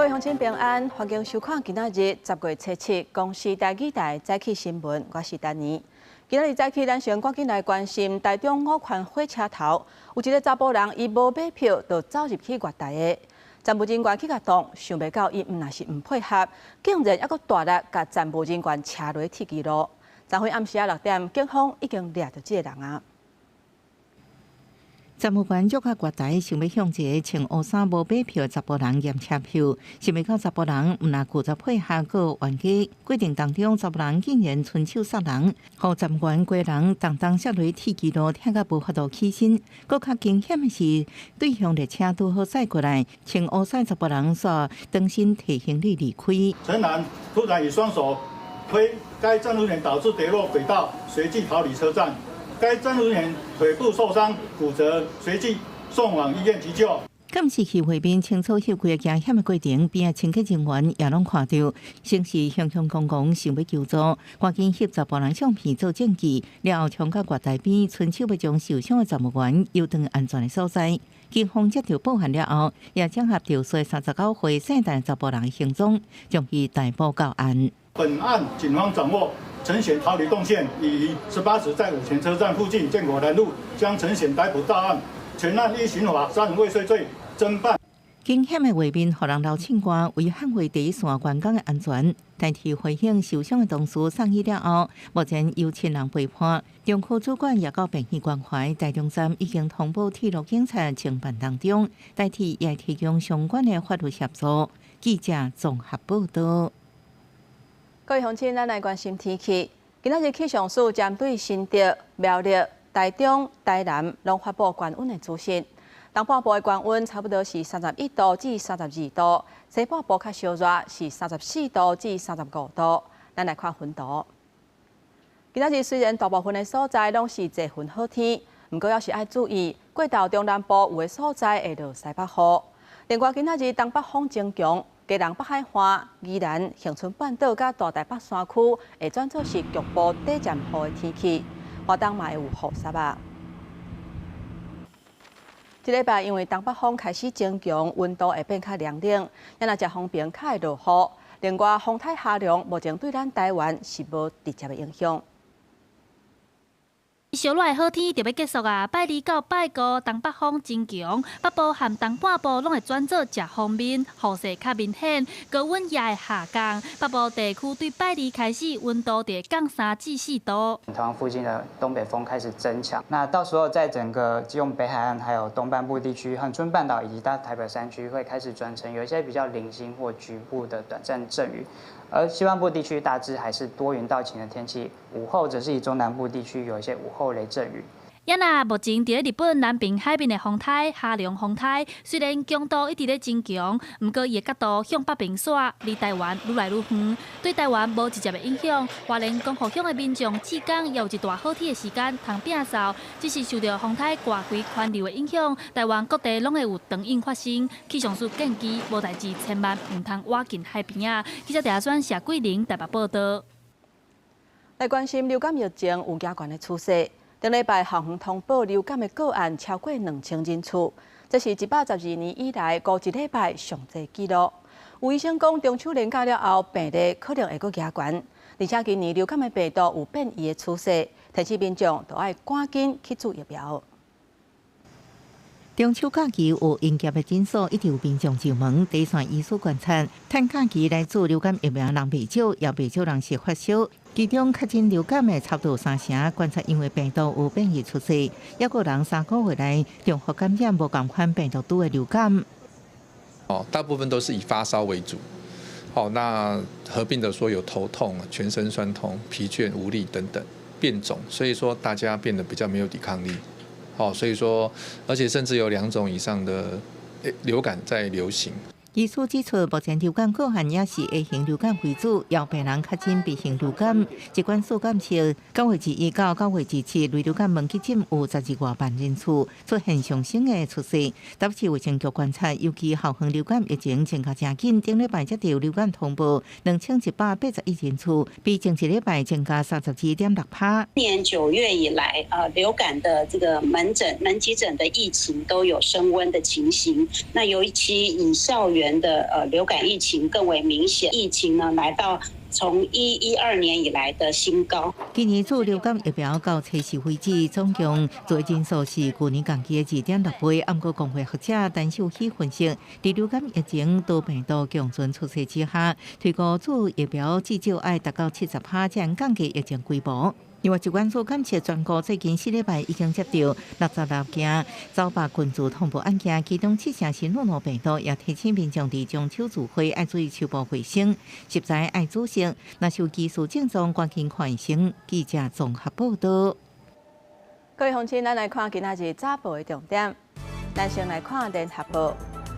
位鄉親平安，歡迎收看今仔日10月初7公視台語台早起新聞，我是丹妮。今仔日早起，咱先趕緊來關心台中五權火車頭，有一个查埔人，伊無買票就走入去月台的，站務人員去共擋，想袂到伊毋但是毋配合，竟然猶閣大力共站務人員車落鐵支路。昨昏暗時仔6點，警方已經掠著這个人啊。站務員入到月台，想欲向一个穿烏衫無買票的查埔人驗車票，想袂到查埔人毋但拒絕配合，閣冤家。過程當中，查埔人竟然伸手殺人，予站務員規人重重摔落鐵支路，疼甲無法度起身。閣較驚險的是，對向列車拄好駛過來，穿烏衫查埔人煞轉身提行李離開。陳男突然以雙手推該站務員，導致跌落軌道，隨即逃離車站。該站務員腿部受傷骨折，隨即送往醫院急救。監視器畫面清楚翕規个驚險的過程，邊仔清潔人員也攏看著，先是雄雄剛剛想欲求助，趕緊翕查埔人相片做證據，了後衝到月台邊，伸手欲將受傷的站務員搖轉安全的所在。警方接到報案了後，也掌握著說39歲姓陳查埔人的行蹤，將伊逮捕到案。本案警方掌握陳顯逃離動線，已於18時在五權車站附近建國南路將陳顯逮捕到案，全案依刑法殺人未遂罪偵辦。驚險的畫面，予人流凊汗，為捍衛第一線員工的安全，台鐵回應受傷的同事送醫了後，目前由親人陪伴。中區主管也到病院關懷，台中站已經通報鐵路警察偵辦當中，台鐵也提供相關的法律協助。記者綜合報道。各位鄉親，咱來關心天氣。今仔日氣象署針對新竹、苗栗、台中、台南，攏發布高溫的資訊。東半部的高溫差不多是31度至32度，西半部較燒熱是34度至35度。咱來看雲圖。今仔日雖然大部分的所在攏是濟雲好天，毋過猶是愛注意，過晝中南部有的所在會落西北雨。另外，今仔日東北風增強。基隆北海岸、宜蘭、恆春半島佮大台北山區會轉做是局部短暫雨的天氣，花東嘛會有雨雪仔。這禮拜因為東北風開始增強，溫度會變較涼冷，也若遮方爿較會落雨。另外，風颱哈龍目前對咱台灣是無直接的影響。燒熱的好天就欲結束啊！拜二到拜五，東北風增強，北部和東半部攏會轉做食鋒面，雨勢較明顯，高溫也會下降。北部地區對拜二開始，溫度就會降3至4度。台灣附近的東北風開始增強，那到時候在整個基隆北海岸、還有東半部地區、恆春半島以及大台北山區，會開始轉成有一些比較零星或局部的短暫陣雨。而西半部地區大致還是多雲到晴的天氣，午後則是以中南部地區有一些午後雷陣雨。也若目前佇咧日本南爿海面的風颱哈龍風颱，雖然強度一直咧增強，毋過伊的角度向北邊徙，離台灣愈來愈遠，對台灣無直接的影響。花蓮光復鄉的民眾，至今猶有一段好天的時間通摒掃，只是受著風颱外圍環流的影響，台灣各地攏會有長湧發生。氣象署建議無代誌千萬毋通倚近海邊仔。記者鄭選謝桂玲台北報道。來關心流感疫情有加懸的趨勢。頂禮拜校園通報流感的個案超過2000人次，這是112年以來孤一禮拜上濟紀錄。有醫生講，中秋連假了後，病例可能會閣加懸，而且今年流感的病毒有變異的趨勢，提醒民眾都愛趕緊去注疫苗。中秋假期有營業的診所，一直有民眾上門，第一線醫師觀察，趁假期來注流感疫苗人袂少，也袂少人是發燒。其中確診流感的差不多三成，觀察因為病毒有變異趨勢，抑閣有人3個月內重複感染無仝款病毒株的流感。哦，大部分都是以發燒為主。好，那合併的說有頭痛、全身痠痛、疲倦無力等等變種，所以說大家變得比較沒有抵抗力。哦，所以說，而且甚至有兩種以上的流感在流行。醫師指出，目前流感個案也是 A 型流感為主，有病人確診 B 型流感。疾管署監測，9月21到9月27，類流感問急診有12外萬人次，出現上升的趨勢。台北市衛生局觀察，尤其校園流感疫情增加誠緊，頂禮拜接著流感通報2181人次，比前一禮拜增加32.6趴。今年9月以來，流感的這個門診、門急診的疫情都有升溫的情形。那尤其以校園園的流感疫情更為明顯，疫情呢來到從112年以來的新高。今年做流感疫苗到測試為止，總共做人數是舊年同期的2.6倍。毋過公衛學者陳秀熙分析，佇流感疫情多病毒共存趨勢之下，推估做疫苗至少愛達到70%，才能降低疫情規模。另外，疾管署監測全國最近4禮拜已經接到66件走罷群組通報案件，其中七成是諾如病毒，也提醒民眾佇中秋聚會愛注意手部衛生，食材愛煮熟，若是有疑似症狀，趕緊看醫生。記者綜合報道。各位鄉親，咱來看今仔日早報的重點。咱先來看聯合報，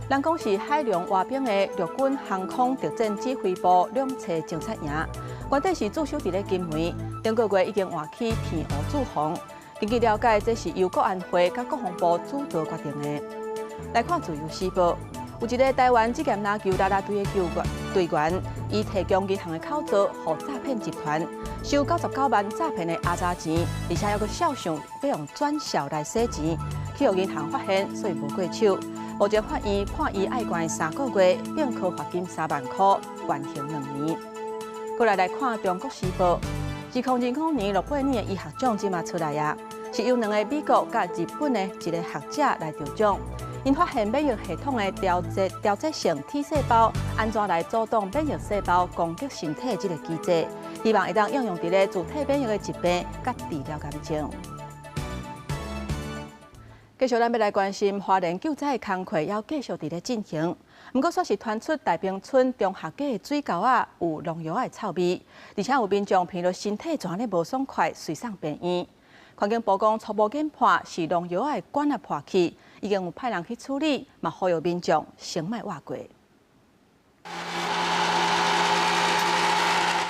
人講是海龍活兵的陸軍航空特戰指揮部兩棲偵察營，原底是駐守佇咧金門，頂個月已經換去澎湖駐防。根據了解，這是由國安會佮國防部主導決定的。來看自由時報，有一个台灣職業籃球啦啦隊的球員隊員，伊提供銀行的口座，予詐騙集團收99萬詐騙的阿雜錢，而且猶閣肖像欲用轉數來洗錢，去予銀行發現，所以無過手。目前法院判伊愛關3個月，並科罰金3萬箍，緩刑2年。過來來看《中國時報》，2020年諾貝爾的醫學獎這馬出來啊，是由兩个美國佮日本的一个學者來得獎。𪜶發現免疫系統的調節性 T 細胞按怎來阻擋免疫細胞攻擊身體這个機制，希望會當應用佇咧自體免疫的疾病佮治療癌症。繼續，咱欲來關心花蓮救災的工課，猶繼續佇咧進行。毋過，煞是傳出大平村中學街的水溝仔有農藥的臭味，而且有民眾鼻著身體全咧無爽快，隨送病院。環境部講初步研判是農藥的管仔破去，已經有派人去處理，嘛呼籲民眾先莫倚過。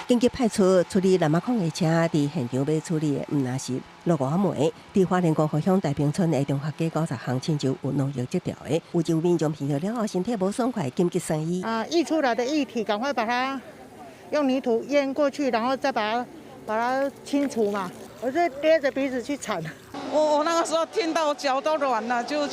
緊急派出處理藍仔礦的車，佇現場欲處理的，毋但是落五枚。佇花蓮光復鄉大平村的中學街90巷，親像有農藥積著的，有一民眾鼻著了後，身體無爽快，緊急送醫。啊，溢出來的液體，趕快把它用泥土淹過去，然後再把它清除嘛。我就捏著鼻子去鏟。我那個時候聽到腳都軟了，就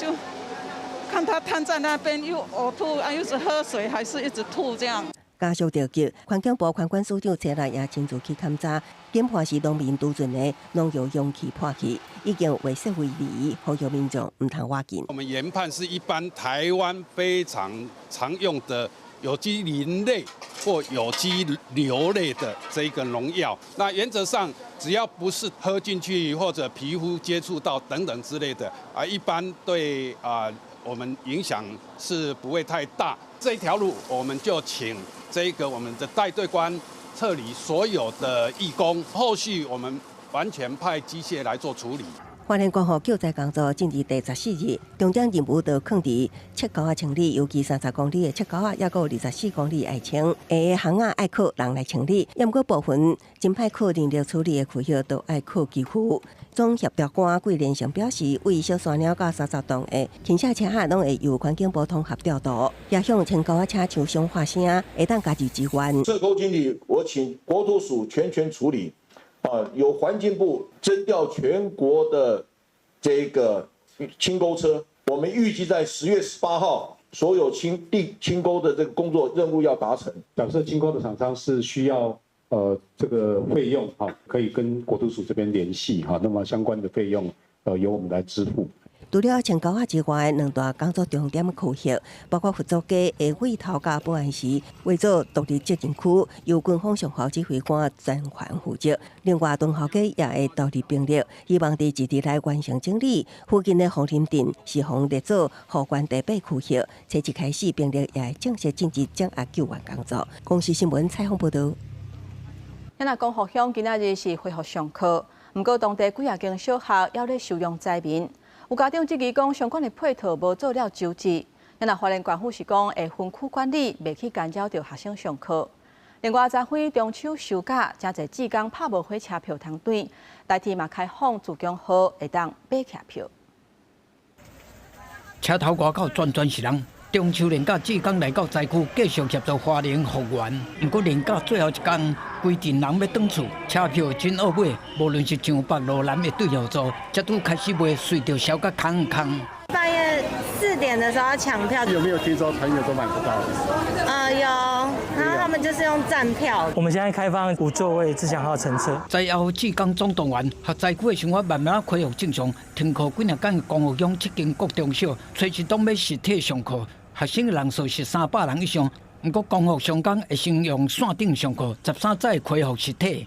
看他癱在那邊，又嘔吐，啊，又是喝水，還是一直吐這樣。家屬著急，環境部環管署長車來也親自去勘查，檢判是農民儲存的農藥容器破去，已經畫設圍籬，呼籲民眾毋通倚近。我們研判是一般台灣非常常用的有機磷類或有機硫類的這個農藥。那原則上，只要不是喝進去或者皮膚接觸到等等之類的，啊，一般對啊我們影響是不會太大。這條路我們就請這個我們的帶隊官撤離所有的義工，後續我們完全派機械來做處理。花蓮光復救災工作進入第14日，重點任務就囥佇切溝仔清理，尤其30公里的切溝仔，抑閣有24公里愛清，下巷仔愛靠人來清理，毋過部分真歹靠人力處理的區域，都愛靠機具。總協調官桂連成表示，位小山嶺到30棟的傾斜車仔，攏會由環境部統合調度，也向清溝仔車廠商發聲，會當加入支援。這溝清理，我請國土署全權處理。啊，由環境部徵調全國的這個清溝車，我們預計在10月18號，所有清地清溝的這個工作任務要達成。假設清溝的廠商是需要這個費用哈，可以跟國土署這邊聯繫哈，那麼相關的費用由我們來支付。除了清溝仔之外，兩大工作重點區域，包括佛祖街的尾頭佮保安寺，劃做獨立責任區，由軍方上校指揮官專權負責。另外，敦孝街也會投入兵力，希望佇一日內完成整理。附近的鳳林鎮是予列做雨冠地八區域，初一開始兵力也會正式進入掌壓救援工作。公視新聞採訪報導。咱光復鄉今仔日是恢復上課，毋過當地幾若間小學猶咧收容災民。有家長質疑講，相關的配套無做了周至。咱花蓮縣府是講會分區管理，袂去干擾著學生上課。另外，昨昏中秋收假，誠濟志工拍無火車票通轉，台鐵嘛開放自強號會當買客票。車頭外口全全是人。中秋連假志工來到災區，繼續協助花蓮復原。毋過連假最後一工，規陣人欲轉厝，車票真惡買。無論是上北、路南的對號座，才拄開始賣，隨著燒甲空空。大約4點的時候要搶票。有沒有聽說朋友都買不到？有，然後他們就是用站票。我們現在開放無座位自強號乘車。災後志工總動員，予災區的生活慢慢恢復正常。停課幾若工的光復鄉七間國中小，初一當欲實體上課，學生的人數是300人以上。毋過光復上工會先用線頂上課，13再恢復實體。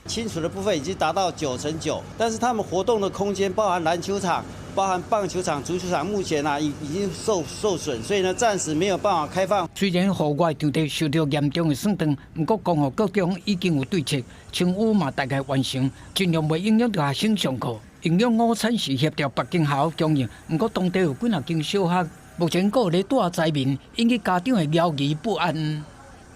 清除的部分已經達到99%，但是他們活動的空間包含籃球場、包含棒球場、足球場，目前啊已經受損，所以呢暫時沒有辦法開放。雖然戶外場地受著嚴重的損斷，毋過光復國中已經有對策，清淤嘛大概完成，盡量袂影響著學生上課。營養午餐是協調北京學校供應，毋過當地有幾若間小學，目前閣有咧蹛災民，引起家長的猶疑不安。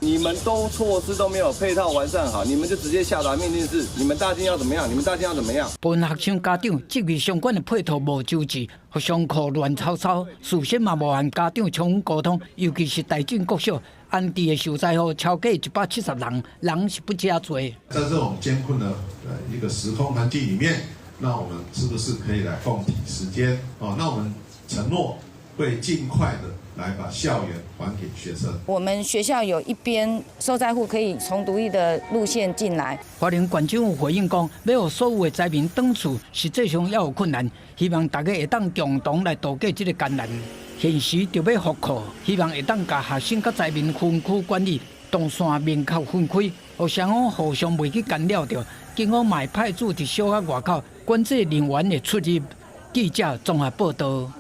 你們都措施都沒有配套完善好，你們就直接下達命令是：你們大進要怎麼樣？你們大進要怎麼樣？部分學生家長質疑相關的配套無周至，予上課亂糟糟，事先嘛無和家長充分溝通，尤其是大進國小安置的受災戶超過170人，人是不加濟。在這種艱困的一個時空環境裡面，那我們是不是可以來共體時艱？哦，那我們承諾會盡快的來把校園還給學生。我們學校有一邊受災戶可以從獨立的路線進來。花蓮縣政府回應講，欲予所有的災民轉厝，實際上猶有困難，希望大家會當共同來渡過這個艱難。現時著欲復課，希望會當共學生佮災民分區管理，動線明確分開，予雙方互相袂去干擾著。警方嘛會派駐佇小學外口管制人員的出入。記者綜合報道。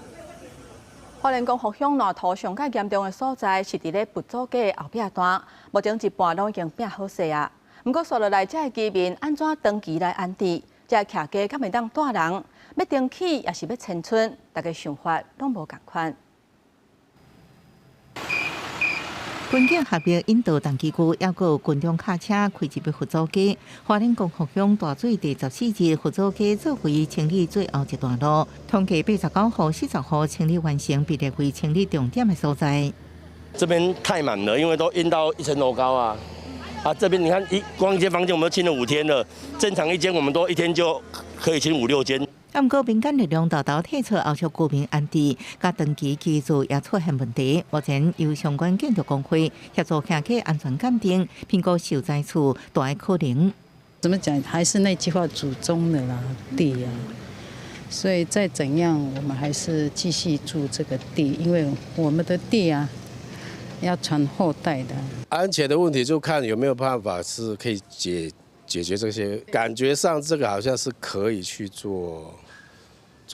花蓮光復鄉爛土上較嚴重的所在是佇咧佛祖街後壁段，目前一半攏已經變好勢啊。毋過紲落來，遮的居民按怎長期來安置？遮徛家敢會當蹛人？欲重起抑是欲遷村？大家想法攏無仝款。軍警合力引導重機具，抑閣有軍用卡車開入去佛祖街。花蓮光復鄉大水第14日，佛祖街作為清理最後一段路，統計89戶、40戶清理完成，被列為清理重點的所在。這邊太滿了，因為都淹到一層樓高啊！啊，這邊你看一光一間房間，我們都清了5天了。正常一間我們都一天就可以清五六間。啊，毋過民間力量沓沓退出，後續居民安置，佮長期居住也出現問題。目前由相關建築工會協助徛家安全鑑定，評估受災厝大的可能。怎麼講？還是那句話，祖宗的啦地啊。所以再怎樣，我們還是繼續住這個地，因為我們的地啊，要傳後代的。安全的問題就看有沒有辦法是可以解決這些，感覺上這個好像是可以去做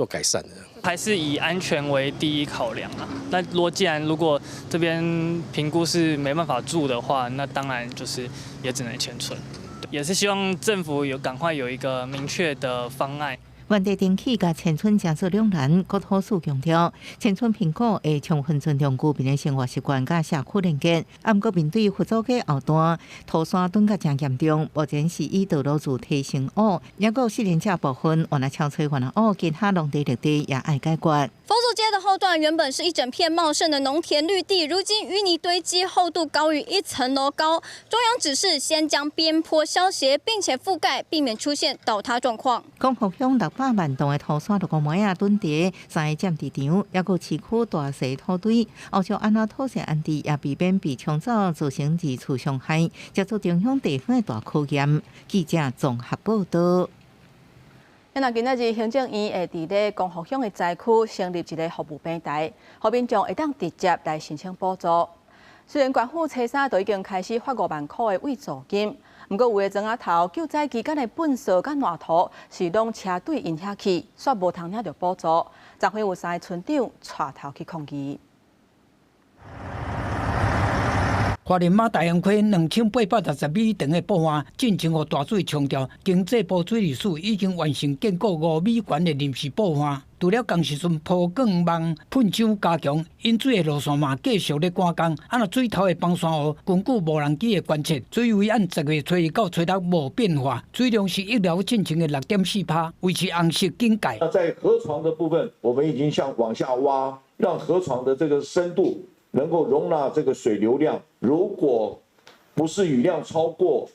改善的。還是以安全為第一考量啊。那如果既然如果這邊評估是沒辦法住的話，那當然就是也只能遷村。也是希望政府有趕快有一個明確的方案。原地重起佮遷村誠做兩難，國土署強調，遷村評估會充分尊重居民的生活習慣佮社區連結。啊，毋過面對佛祖街後段土山頓較誠嚴重，目前是以道路做提升屋，抑閣有四連這部分，原來超出原來屋，其他農地綠地也愛解決。佛祖街的後段原本是一整片茂盛的農田綠地，如今淤泥堆積厚度高於一層樓高。中央指示先將邊坡消斜，並且覆蓋，避免出現倒塌狀況。光復鄉600萬棟的土山六個麥仔囤佇三个占地場，抑閣市區大細土堆，後續按怎妥善安置，也避免被沖走，造成二次傷害，這做中央地方的大考驗。記者綜合報道。那今仔日行政院會佇咧光復鄉的災區成立一個服務平台，予民眾會當直接來申請補助。雖然縣府初三就已經開始發5萬箍的慰助金，毋過有的莊仔頭救災期間的糞掃佮爛土是攏車對𪜶遐去，煞無通領著補助。昨昏有三个村長帶頭去抗議。花蓮馬大陽溪2860米長的駁岸，進前予大水沖掉，經濟部水利署已經完成建構5米懸的臨時駁岸。除了仝時陣鋪鋼網噴漿加強，引水的路線嘛繼續咧趕工。啊，若水頭的崩山湖，根據無人機的觀測，水位按10月初一到初六無變化，水量是一流進前的6.4%，維持紅色警戒。那在河床的部分，我們已經向往下挖，讓河床的這個深度能夠容納這個水流量。如果不是雨量超過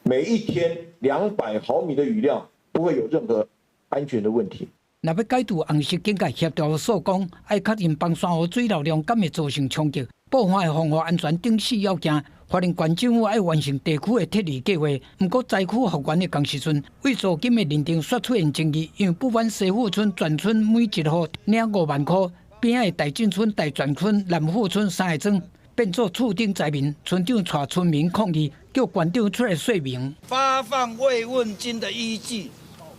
每一天200毫米的雨量，不會有任何安全的問題。若欲解除紅色警戒，協調署講愛確認崩山河水流量敢會造成衝擊，布岸的防護安全等四要件。花蓮縣政府愛完成地區的撤離計劃，毋過災區復原的仝時陣，慰助金的認定煞出現爭議，因為不管西富村全村每一戶領5萬箍，邊仔的大進村、大泉村、南富村三个莊變做次等災民，村長帶村民抗議，叫縣長出來說明。發放慰問金的依據，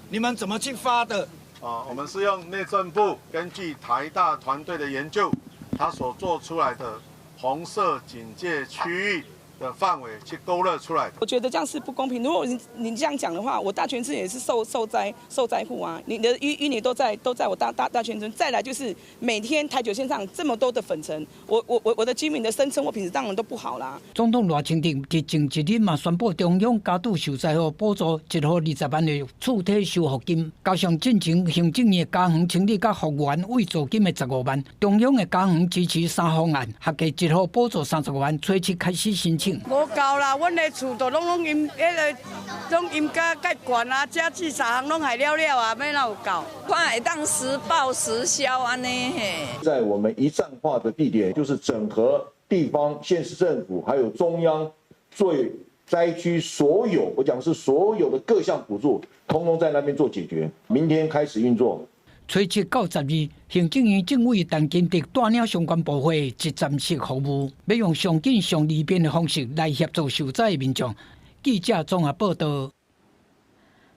你們怎麼去發的？啊，我們是用內政部根據台大團隊的研究，他所做出來的紅色警戒區域的範圍去勾勒出來。我覺得這樣是不公平。如果你這樣講的話，我大泉村也是受災戶啊。你的淤泥都在我大泉村。再來就是每天台九線上這麼多的粉塵，我的居民的生活品質當然都不好啦。總統賴清德佇前一日嘛宣布，中央加注受災戶補助一戶20萬的厝體修復金，加上進前行政院家園清理佮復原慰助金的15萬，中央的家園支持三方案，合計一戶補助35萬，初七開始申請。無夠啦，阮的厝都攏攏淹，彼个攏淹甲蓋懸啊，遮子三項攏害了了啊，欲哪有夠？看會當實報實銷按呢嘿。在我們一站化的地點，就是整合地方縣市政府還有中央對災區所有，我講是所有的各項補助，通通在那邊做解決。明天開始運作。初七到十二，行政院政委陳金德帶領相關部會一站式服務，欲用上緊上利便的方式來協助受災的民眾。記者綜合報道。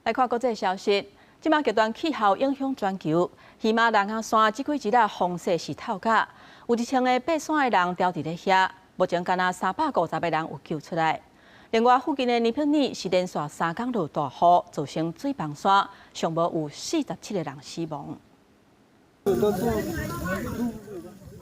來看國際消息，這馬極端氣候影響全球，喜馬拉雅山這幾日啊風勢是透甲，有1000個爬山的人牢佇咧遐，目前干焦350個人有救出來。另外，附近的尼泊爾是連續3工落大雨，造成水崩山，上無有47個人死亡。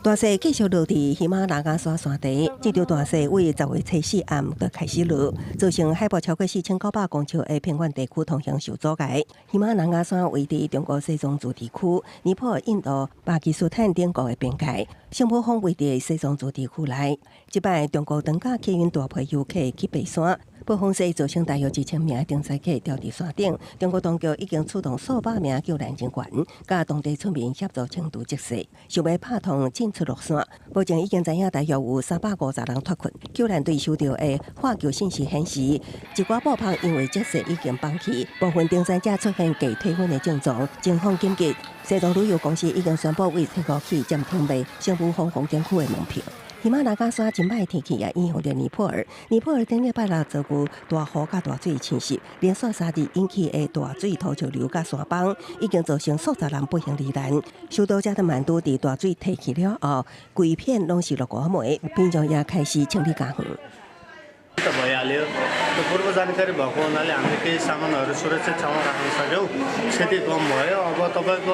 大雪繼續落佇喜馬拉雅山山頂，這場大雪為10月初四暗就開始落，造成海拔超過4900公尺的偏遠地區通行受阻礙。喜馬拉雅山位佇中國西藏自治區、尼泊爾、印度、巴基斯坦等國的邊界，聖母峰位佇西藏自治區內。這擺中國當家吸引大批遊客去爬山，暴風雪造成大約1000名的登山客牢佇山頂。中國當局已經出動數百名救難人員，佮當地村民協助清除積雪，想欲拍通進出落山。目前已經知影大約有350人脫困。救難隊收到的發球信息顯示，一寡布棚因為積雪已經崩去，部分登山者出現低體溫的症狀，情況緊急。西藏旅遊公司已經宣布為初五起暫停賣聖母峰風景區的門票。喜馬拉雅山真歹天氣也影響著尼泊爾。尼泊爾頂禮拜六遭遇大雨佮大水侵襲，連續3日引起的大水土石流佮山崩，已經造成數十人不幸罹難。首都加德滿都佇大水退去了後，規片攏是落雨糜，民眾也開始清理家園。 त भइहाल्यो त्यो पूर्व जानकारी भएको हुनाले हामीले केही सामानहरू सुरक्षित ठाउँमा राख्न सक्यौँ। क्षति कम भयो। अब तपाईँको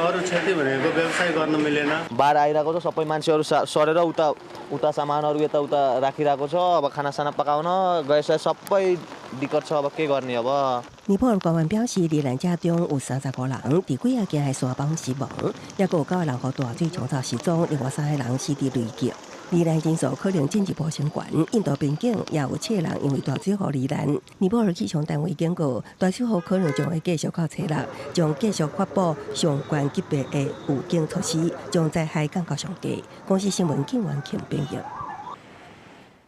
अरू क्षति भनेको व्यवसाय गर्न मिलेन। बाढ आइरहेको छ। सबै मान्छेहरू सरेर उता उता सामानहरू यताउता राखिरहेको छ। अब खानासाना पकाउन गैस सबै दिक्कत छ। अब के गर्ने अब? 尼泊爾官員表示，罹難者中有35人佇幾仔間的山崩死亡，抑閣有九個人予大水沖走失蹤，另外三個人死佇雷擊。罹難人數可能進一步升懸。印度邊境也有七個人因為大水雨罹難。尼泊爾氣象單位警告，大水雨可能將會繼續到初六，將繼續發布上懸級別的預警措施，將災害降到上低。公視新聞金元慶編譯。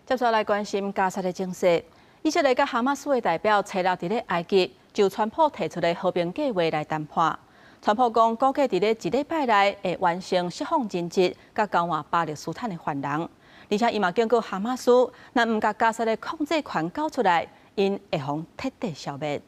接下來關心加沙的情勢。以色列佮哈馬斯的代表初六佇咧埃及就川普提出的和平計劃來談判。川普講，估計佇咧一禮拜內會完成釋放人質，佮交換巴勒斯坦的犯人。而且伊嘛警告哈馬斯，若毋共加沙的控制權交出來，𪜶會予徹底消滅。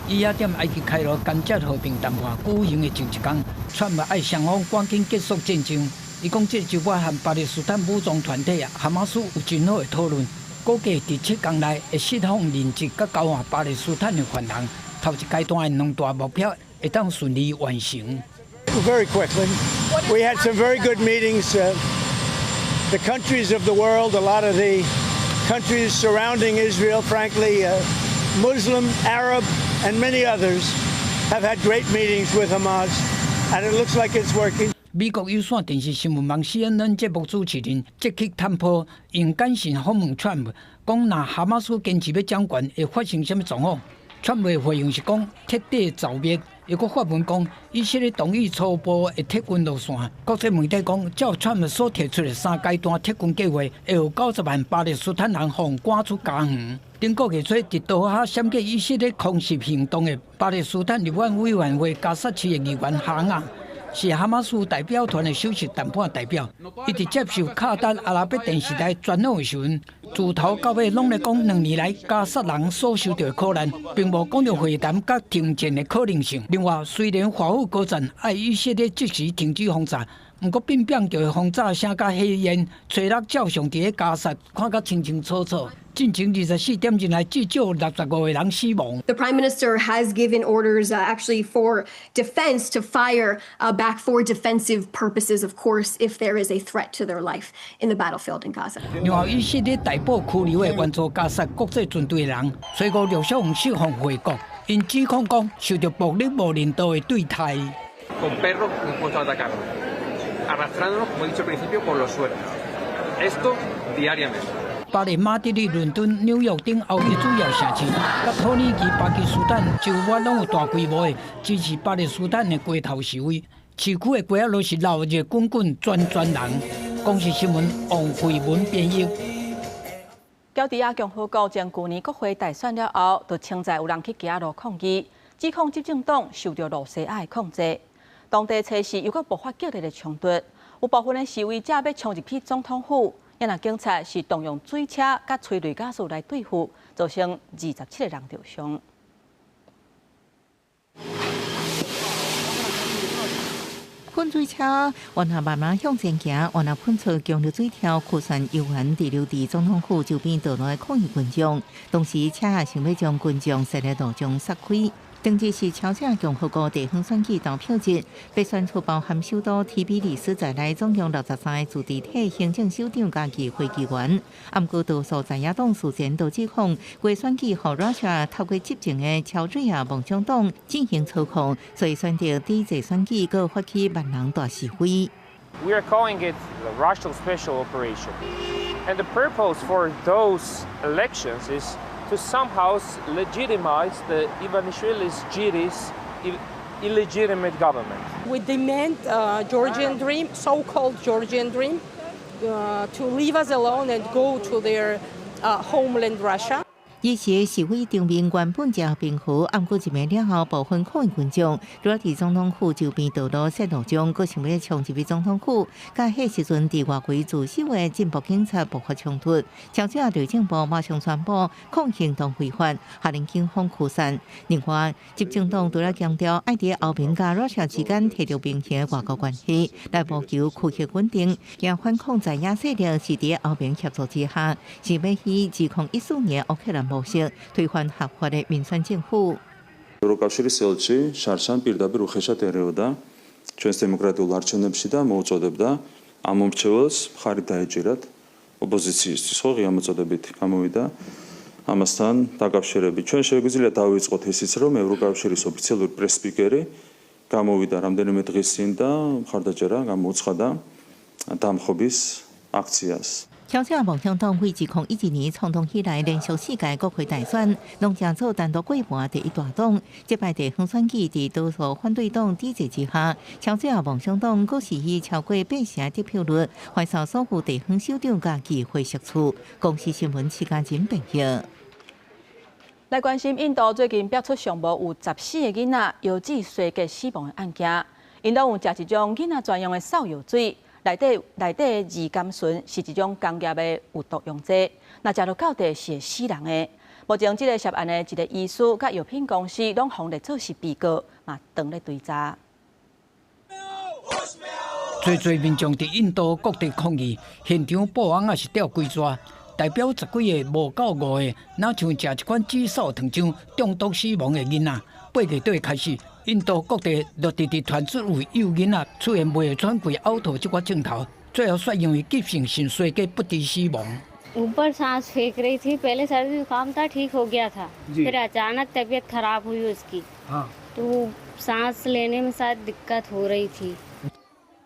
伊也踮埃及開羅間接和平談判舉行的前一工，川普愛雙方趕緊結束戰爭。伊講，這周尾和巴勒斯坦武裝團體哈馬斯有真好的討論，估計佇7工內會釋放人質，佮交換巴勒斯坦的犯人。頭一階段的兩大目標會當順利完成。 Very quickly, we had some very good meetings. The countries of the world, a lot of the countries surrounding Israel, frankly, Muslim, Arab, and many others have had great meetings with Hamas, and it looks like it's working. 美國有線電視新聞網 CNN 節目主持人傑克坦波用簡訊訪問川普，講若哈馬斯堅持欲掌權，會發生啥物狀況？川普的回應是講徹底剿滅，伊閣發文講，以色列同意初步的撤軍路線。國際媒體講，照川普所提出的三階段撤軍計劃，會予90萬巴勒斯坦人予趕出家園。頂個月初，佇多哈閃過以色列空襲行動的巴勒斯坦立法委員會加薩市的議員哈亞，是哈馬斯代表團的首席談判代表。伊佇接受卡達阿拉伯電視台專訪的時陣，自頭到尾攏咧講2年來加薩人所受著的苦難，並無講著會談佮停戰的可能性。另外，雖然華府高層愛以色列即時停止轟炸，毋過變變叫的轟炸聲佮火焰、吹落照相佇咧加薩，看甲清清楚楚。進前24點鐘內至少65個人死亡。 The Prime Minister has given orders actually for defense to fire back for defensive purposes, of course, if there is a threat to their life in the battlefield in Gaza. 另外，以色列逮捕拘留的援助加薩國際軍隊的人，初五陸續予釋放回國，𪜶指控講受著暴力無人道的對待。 Con perros dispuestos a atacarnos, arrastrándonos, como he dicho al principio, por los suelos. Esto diariamente. 巴黎、馬德里、倫敦、紐約等歐洲主要城市，佮土耳其、巴基斯坦周圍攏有大規模的支持巴勒斯坦的街頭示威。市區的街仔攏是鬧熱滾滾，全全人。公視新聞王慧文編譯。喬治亞共和國前舊年國會大選了後，就稱在有人去街路抗議，指控執政黨受著露西亞的控制。當地初四又閣爆發激烈的衝突，有部分的示威者欲衝入去總統府。也若警察是動用水車佮催淚ガス來對付，造成27個人受傷。噴水車，原來慢慢向前行，原來噴出強烈水柱，驅散遊人滯留佇總統府周邊道路的抗議群眾。同時，車也想欲將群眾踅佇路中殺開。當日是喬治亞共和國地方選舉投票日，欲選出包含首都提比里斯在內總共63個自治體行政首長佮議會議員。毋過多數在野黨事前都指控，該選舉予 Russia 透過執政的喬治亞夢想黨進行操控，所以選擇抵制選舉，閣發起萬人大示威。 We are calling it the Russian special operation, and the purpose for those elections is to somehow legitimize the Ivanishvili's GD's illegitimate government. We demand Georgian dream, so-called Georgian dream, to leave us alone and go to their homeland Russia. 彼時示威場面原本誠平和，毋過入暝了後，部分抗議群眾除了佇總統府周邊道路設路障，閣想欲衝入去總統府，佮彼時陣佇外圍駐守的進步警察爆發衝突。喬治亞內政部馬上宣布抗行動違法，下令警方驅散。另外，執政黨除了強調愛佇歐盟佮 Russia 之間提著平衡的外交關係，來謀求區域穩定，驚反抗在野勢力是佇歐盟協助之下，是欲以2014年烏克蘭模式推翻合法的民選政府。 ევროკავშირის ელჩი შარშან პირდაპირ უხეშად ერეოდა ჩვენს დემოკრატიულ არჩევნებში და მოუწოდებდა ამ მომრჩეველს მხარი დაეჭირათ ოპოზიციისთვის, ხო, ღია მოწოდებით გამოვიდა ამასთან დაკავშირებით. ჩვენ შეგვიძლია დავიწყოთ ისიც, რომ ევროკავშირის ოფიციალური პრესპიკერი გამოვიდა რამდენიმე დღის წინ და მხარდაჭერა გამოუცხადა დამხობის აქციას. 喬治亞夢想黨對2012年創黨以來，連續四屆國會大選，攏成做單獨過半第一大黨。這擺地方選舉佇多數反對黨抵制之下，喬治亞夢想黨閣是以超過八成得票率，橫掃所有地方首長佮議會席次。公視新聞徐家仁編譯。來關心印度最近爆出上無有14個囡仔藥劑衰竭死亡的案件，𪜶攏有食一種囡仔專用的掃藥水。內底內底的二甘醇是一種工業的有毒溶劑，若食落到底是會死人的。目前這个涉案的一个醫師佮藥品公司攏予列做是被告，嘛當咧追查。濟濟民眾佇印度各地抗議，現場布網仔是吊規逝，代表十幾个無夠5個，若像食這款紫蘇糖漿中毒死亡的囡仔。8月底開始，印度各地陸續直傳出有幼囡仔出現袂喘氣、嘔吐這款症頭，最後煞因為急性腎衰竭不治死亡。 ऊपर सांस फेंक रही थी, पहले सर्दी जुकाम था, ठीक हो गया था, फिर अचानक तबीयत खराब हुई उसकी, तो सांस लेने में शायद दिक्कत हो रही थी।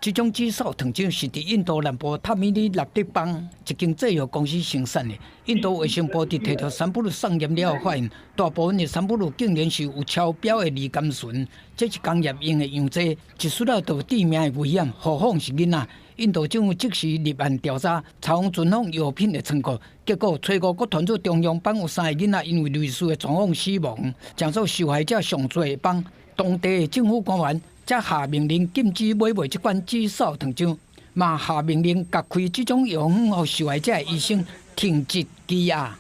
這種紫蘇糖漿是佇印度南部塔米爾納德邦一間製藥公司生產的。印度衛生部佇提著三不送驗了後，發現大部分的三不竟然是有超標的二甘醇，這是工業用的溶劑，一啜了就有致命的危險，何況是囡仔。印度政府即時立案調查，查訪存放藥品的倉庫，結果初五閣傳出中央邦有三個囡仔因為類似的狀況死亡，成做受害者上濟的邦。當地的政府官員才下命令禁止買賣這款紫蘇糖漿，嘛下命令共開這種藥方予受害者的醫生停職羈押。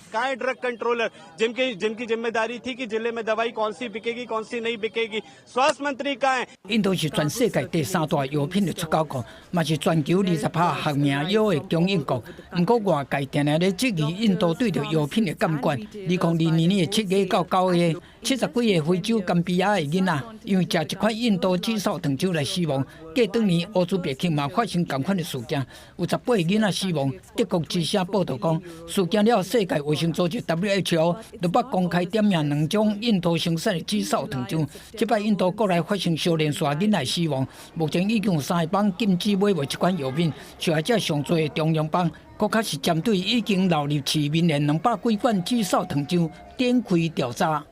कहाँ drug controller जिनकी जिनकी जिम्मेदारी थी कि जिले में दवाई कौन सी बिकेगी, कौन सी नहीं बिकेगी? स्वास्थ्य मंत्री कहाँ है？印度是全世界第三大藥品的出口國，嘛是全球20%學名藥的供應國。毋過外界定定咧質疑印度對著藥品的監管。2022年的7月到9月，70幾個非洲岡比亞的囡仔因為食這款印度紫蘇糖漿來死亡。過當年烏茲別克嘛發生仝款的事件，有18個囡仔死亡。德國之聲報導講，事件了後，世界衛生組織 WHO 都捌公開點名兩種印度生產的紫蘇糖漿。這擺印度國內發生相連紲囡仔死亡，目前已經有三個邦禁止買賣這款藥品，受害者上濟的中央邦，閣較是針對已經流入市面的200幾罐紫蘇糖漿展開調查。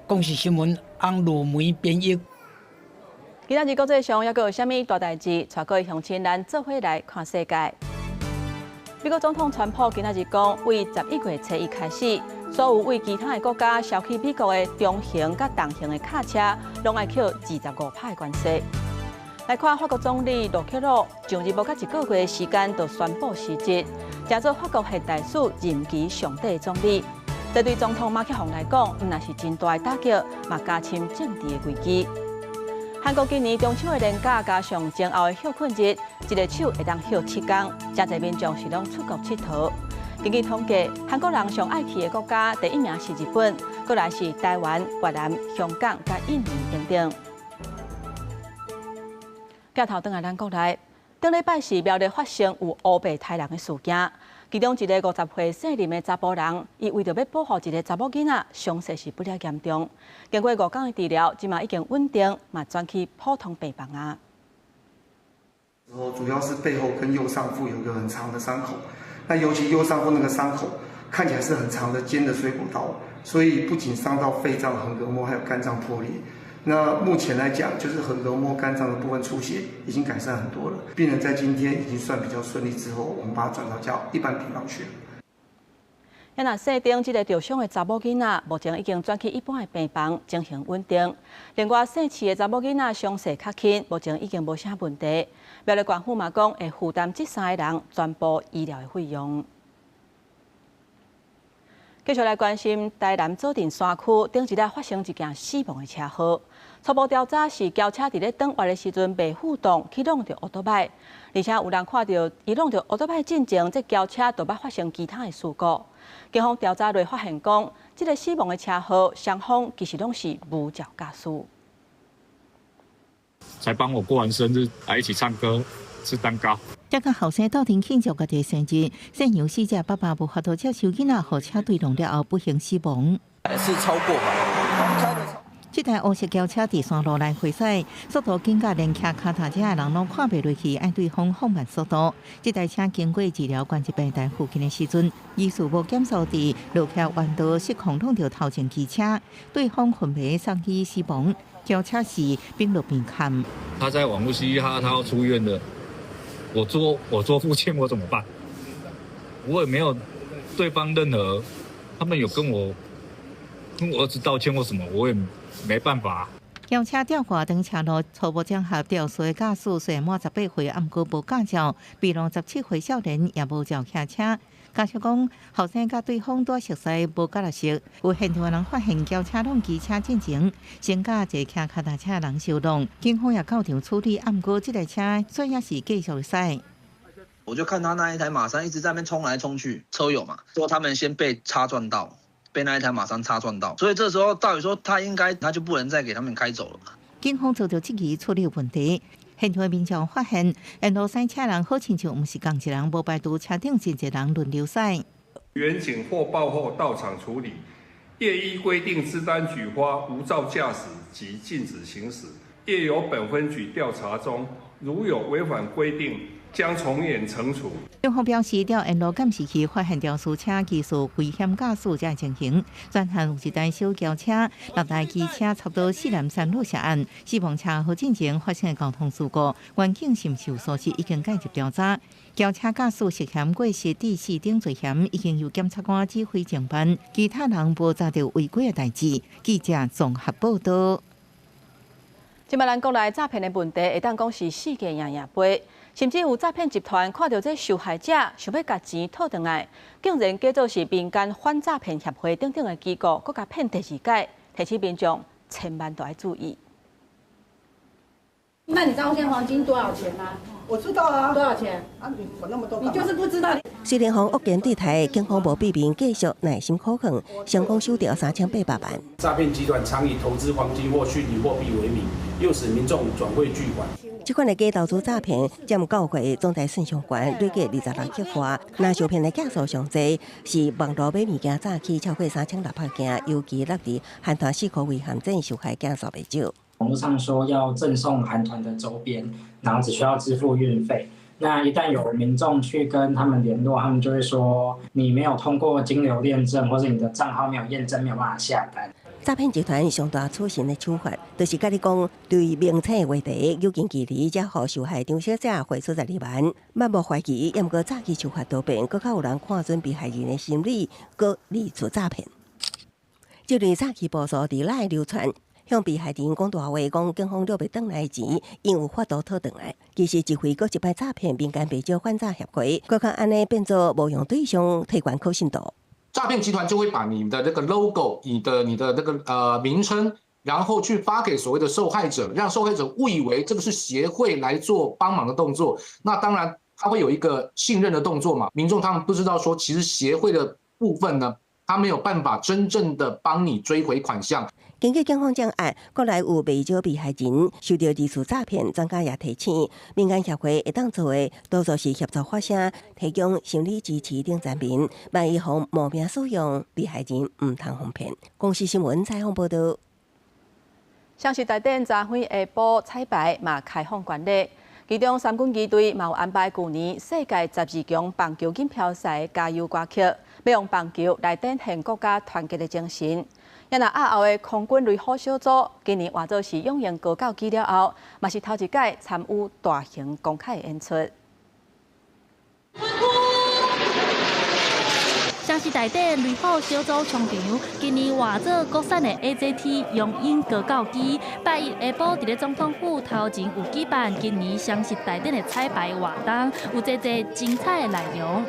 公視新聞翁如梅編譯。今仔日國際上猶閣有啥物大代誌？帶各位鄉親咱做伙來看世界。美國總統川普今仔日講，對11月初一開始，所有對其他的國家銷去美國的中型佮重型的卡車，攏愛扣25%的關稅。來看法國總理勒克魯上任無到一個月的時間，就宣布辭職，成做法國現代史任期上短的總理。這對總統馬克宏來講，毋但是真大的打擊，嘛加深政治的危機。韓國今年中秋的連假加上前後的歇睏日，一个手會當歇7工，誠濟民眾是攏出國𨑨迌。根據統計，韓國人上愛去的國家，第一名是日本，過來是台灣、越南、香港、佮印尼等等。鏡頭轉來咱國內，頂禮拜四苗栗發生有烏白刣人的事件，其中一个50歲姓林的查埔人，伊為著欲保護一个查某囡仔，傷勢是不了嚴重。經過5工的治療，這馬已經穩定，嘛轉去普通病房啊。主要是背後跟右上腹有一個很長的傷口，那尤其右上腹那個傷口看起來是很長的尖的水果刀，所以不僅傷到肺臟、橫膈膜，還有肝臟破裂。那目前來講，就是橫膈膜、肝臟的部分出血已經改善很多了。病人在今天已經算比較順利之後，我們把他轉到較一般病房去。那姓丁這个著傷的查某囡仔，目前已經轉去一般的病房進行穩定。另外，姓徐的查某囡仔傷勢較輕，目前已經無啥問題。苗栗縣府嘛講，會負擔這三个人全部醫療的費用。繼續來關心台南左鎮山區頂一日發生一件死亡的車禍。初步調查是轎車佇咧轉彎的時陣袂負重去挵著歐多擺，而且有人看著伊挵著歐多擺進前，這轎車就捌發生其他的事故。警方調查落發現講，這个死亡的車禍雙方其實攏是無照駕駛。才幫我過完生日，來一起唱歌、吃蛋糕。這個後生鬥陣慶祝家己生日，姓楊死者爸爸無法度接受囡仔予車對挵了後不幸死亡。是超過吧？這台烏色轎車佇山路來回駛，速度緊甲連騎跤踏車的人攏看袂落去，愛對方放慢速度。這台車經過治療關節病台附近的時陣，疑似無減速佇落下彎道失控挵著頭前機車，對方昏迷送醫死亡。轎車是並路邊砍。他在網絡嘻嘻哈哈，他要出院的。我做父親，我怎麼辦？我也沒有對方任何，他們有跟我兒子道歉或什麼，我也沒辦法。轎車吊掛登車路，初步偵查肇事的駕駛雖然滿18歲，毋過無駕照，被攏17歲少年也無照騎車。家屬講，後生佮對方拄熟似，無佮熟。有現場的人發現轎車挵機車進前，先共一个騎跤踏車的人相挵，警方也到場處理，毋過這台車煞猶是繼續駛。我就看他那一台馬三一直在那邊衝來衝去，車友嘛，說他們先被擦撞到，被那一台馬三擦撞到，所以這時候到底說他應該，他就不能再給他們開走了。警方遭著質疑處理問題。現場民眾發現，沿路駛車人好親像毋是仝一人，無排除車頂真濟人輪流駛。員警獲報後到場處理，業依規定治單舉發無照駕駛及禁止行駛，業由本分局調查中，如有違反規定，將從嚴懲處。警方表示，佇沿路監視器發現肇事車疑似危險駕駛這情形，專項有一台小轎車、六台機車插到四南山路涉案，死亡車禍進前發生的交通事故，員警是毋是有疏失已經介入調查。轎車駕駛涉嫌過失致死等罪嫌，已經由檢察官指揮偵辦，其他人無查著違規的代誌。記者綜合報道。這擺咱國內詐騙的問題，會當講是世界樣樣飛，甚至有詐騙集團看著這受害者想欲共錢討轉來，竟然假做是民間反詐騙協會等等的機構，閣共騙第二擺，提醒民眾千萬著愛注意。那你知道現在黃金多少錢嗎？我知道啊。多少錢？啊，你管那麼多？你就是不知道。雖然予惡言對待，警方無避免繼續耐心苦勸，成功收著3800萬。詐騙集團常以投資黃金或虛擬貨幣為名，誘使民眾轉匯巨款。這款的假投資詐騙，佔九月總台算上懸，累計26億外。若受騙的件數上濟，是網路買物件詐欺超過3600件，尤其落佇韓團四箍圍陷阱受害件數袂少。網路上說要贈送韓團的周邊，然後只需要支付運費。那一旦有民眾去跟他們聯絡，他們就會說你沒有通過金流驗證，或者你的賬號沒有驗證，沒有辦法下單。詐騙集團上大取勝的手法，就是共你講對明星的話題有近距離，才予受害張小姐匯出12萬。漫無懷疑，猶毋過詐欺手法多變，閣較有人看準被害人的心理，閣二次詐騙。這類詐欺步數佇內流傳。向被害人講大話，講警方掠袂轉來錢，𪜶有法度討轉來。其實一回閣一擺詐騙，民間袂少反詐協會，閣較按呢變做冒用對象，提懸可信度。詐騙集團就會把你的那個 logo、你的那個名稱，然後去發給所謂的受害者，讓受害者誤以為這個是協會來做幫忙的動作。那當然，他會有一個信任的動作嘛。民眾他們不知道說，其實協會的部分呢，他沒有辦法真正的幫你追回款項。根據警方偵案，國內有袂少被害人受著二次詐騙，專家也提醒，民間協會會當做的，多數是協助發聲、提供心理支持等產品，萬一予冒名使用，被害人毋通予騙。公視新聞採訪報導。雙十大典昨昏下晡彩排嘛開放觀禮，其中三軍儀隊嘛有安排舊年世界12強棒球錦標賽加油歌曲，欲用棒球來展現國家團結的精神。也若亞後的空軍雷虎小組，今年換做是勇鷹高教機了後，嘛是頭一擺參與大型公開演出。雙十大典雷虎小組衝場，今年換做國產的 AJT 雄鷹高教機，拜一下晡佇咧總統府頭前有舉辦今年雙十大典的彩排活動，有濟濟精彩的內容。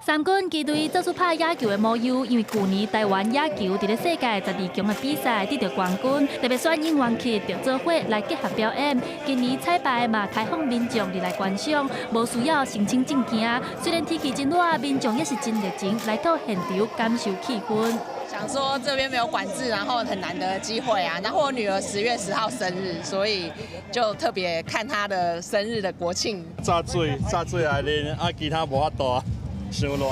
三軍機隊做出拍野球的模樣，因為舊年台灣野球佇咧世界12強的比賽得著冠軍，特別選應援曲著做伙來結合表演。今年彩排嘛開放民眾入來觀賞，無需要申請證件。雖然天氣真熱，民眾也是真熱情來到現場感受氣氛。想說這邊沒有管制，然後很難得的機會啊。然後我女兒10月10號生日，所以就特別看她的生日的國慶。炸水，炸水來啉，啊，其他無法度啊。傷熱。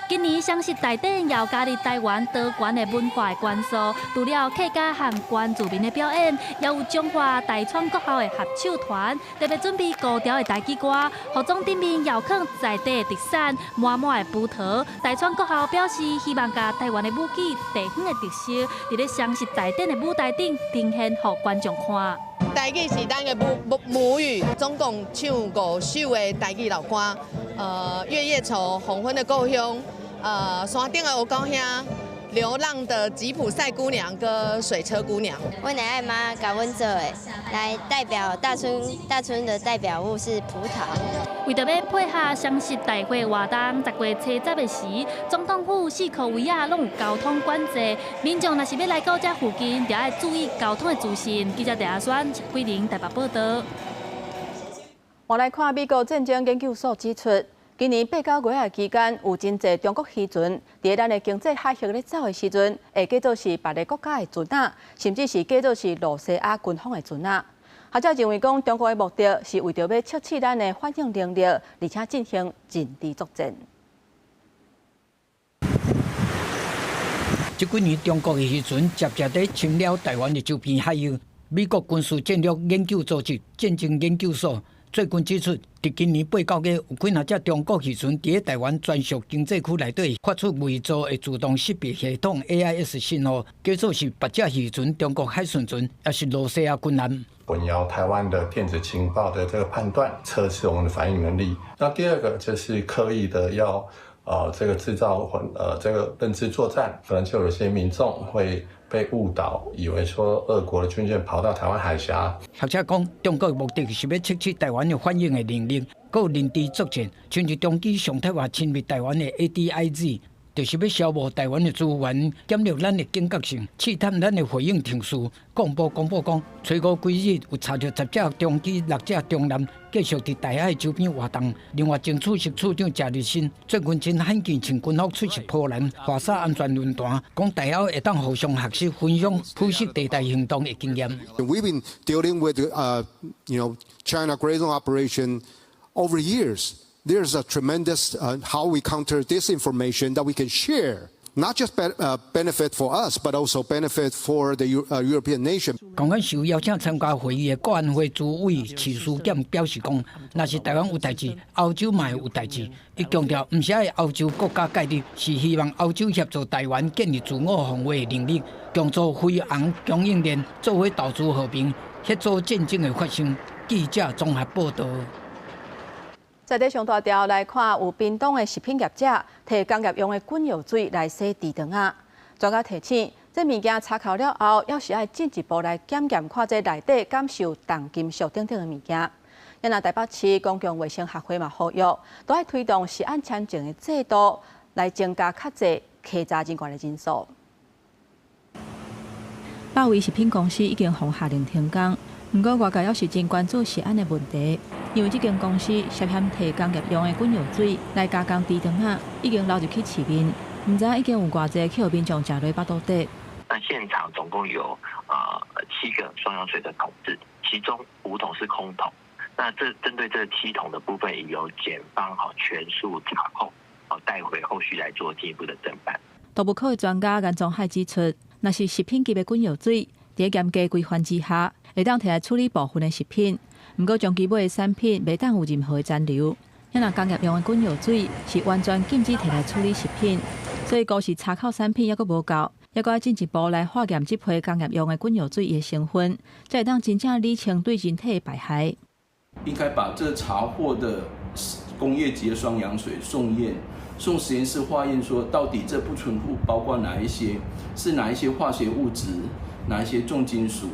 今年雙十大典又加入台灣多元的文化元素，除了客家和原住民的表演，也有彰化大川國校的合唱團，特別準備高調的台語歌，服裝頂面又囥在地特產滿滿的葡萄。大川國校表示，希望共台灣的舞技、地方的特色，佇咧雙十大典的舞台頂呈現予觀眾看。台語是咱的母語，總共唱五首的台語老歌，月夜愁、黃昏的故鄉。山頂的烏狗兄，流浪的吉普賽姑娘跟水車姑娘。阮的愛媽共阮做的，來代表大村，大村的代表物是葡萄。為著欲配合雙十大會活動，10月初10的時，總統府四箍圍仔攏有交通管制，民眾若是欲來到這附近，著愛注意交通的資訊。記者鄭阿選、桂林台北報導。我來看美國戰爭研究所指出，今年8、9月的期間，有真濟中國漁船佇咱的經濟海域咧走的時陣，會假做是別个國家的船仔，甚至是假做是露西亞軍方的船仔。學者認為講，中國的目的是為著欲測試咱的反應能力，而且進行認知作戰。這幾年中國的漁船捷捷佇侵擾台灣的周邊海域。美國軍事戰略研究組織戰爭研究所最近指出，佇今年8、9月有幾若隻中國漁船佇台灣專屬經濟區內底發出偽造的自動識別系統 AIS 信號，假做是別隻漁船、中國海巡船，抑是羅西亞軍艦。混淆台灣的電子情報的這個判斷，測試我們的反應能力。那第二個就是刻意的要，這個製造混，這個認知作戰，可能就有些民眾會被誤導，以為說俄國的軍艦跑到台灣海峽。學者講，中國的目的是欲測試台灣的反應的能力，閣有認知作戰，像是中機常態化侵入台灣的 ADIZ，就是欲消磨台灣的資源，減弱咱的警覺性，試探咱的回應程序。國防部公布講，初五規日有查著10隻中機、6隻中艦繼續佇台海周邊活動。另外，偵處室處長謝日新最近真罕見穿軍服出席波蘭華沙安全論壇，講台歐會當互相學習分享灰色地帶行動的經驗。 We've been dealing with China Gray Zone operation over years. There's a tremendous how we counter disinformation that we can share, not just benefit for us, but also benefit for the European nation. 剛剛受邀請參加會議的國安會主委徐書儉表示講，若是台灣有代誌，歐洲嘛會有代誌。伊強調，毋是愛歐洲國家介入，是希望歐洲協助台灣建立自我防衛的能力，協助飛航供應鏈，做伙投資和平，協助戰爭的發生。記者綜合報導。在這上大條來看，有屏東的食品業者提工業用的滾藥水來洗豬腸仔。專家提醒，這物件查扣了後，猶是愛進一步來檢驗，看這內底敢是有重金屬等等的物件。若台北市公共衛生學會嘛呼籲，都愛推動食安簽證的制度，來增加較濟稽查人員的人數。百威食品公司已經予下令停工，毋過外界猶是真關注食安的問題。因為這間公司涉嫌提工業用的滾藥水來加工豬腸仔，已經流入去市面，毋知已經有偌濟去予民眾食落腹肚底。那現場總共有7個雙氧水的桶子，其中5桶是空桶。那這針對這7桶的部分，已由檢方好全數查控，好帶回後續來做進一步的偵辦。毒物科的專家顏宗海指出，若是食品級的滾藥水，佇嚴格規範之下，會當提來處理部分的食品。毋過，長期買的產品袂當有任何的殘留。若工業用的滾藥水是完全禁止提來處理食品，所以光是查扣產品猶閣無夠，猶閣愛進一步來化驗這批工業用的滾藥水的成分，才會當真正理清對人體的敗害。應該把這查獲的工業級的雙氧水送驗，送實驗室化驗，說到底這不純物包括哪一些，是哪一些化學物質，哪一些重金屬。